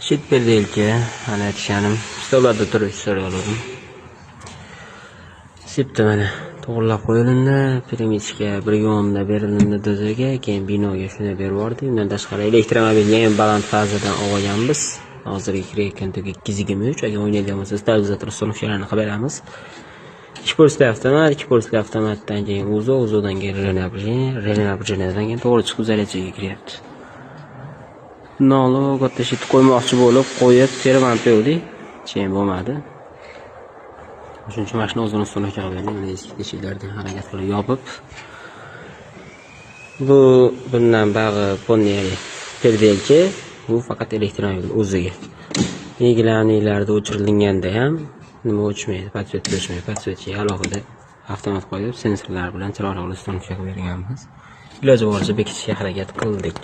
Щит переделки, ana aytganim, stollarda turib so'ray oldim. Цепь ni mana to'g'irlab qo'yilindi, перемычка 1.10 da berilindi dozaga, keyin binoga shuni berib yubordik. Undan tashqari elektromobilga ham baland fazadan olganmiz. Hozirgi kirayotgan tok 223, agar o'ynaydigan bo'lsa, stabilizator установка larni qilib beramiz. Ikki polsli avtomat, ikki polsli avtomatdan keyin УЗО, УЗО dan keyin реле напряжения, реле напряжения dan keyin to'g'ri chiqib zaryadchaga kiryapti. Nolu katta щит qo'ymoqchi bo'lib, qo'yib terib ham qo'ydik, keyin bo'lmadi. Shuning uchun mashina o'zini установка qilib berdik. Mana eski teshiklardan harakat qilib yopib. Bu bundan bog'i полный переделки, bu faqat elektromobil o'ziga. Iglarnilarda o'chirilganda ham nima o'chmaydi, подсветка o'chmaydi. Подсветка alohida avtomat qo'yib, sensorlar bilan chiroyli qilib установка qilib berganmiz. Iloji boricha bekitishga harakat qildik.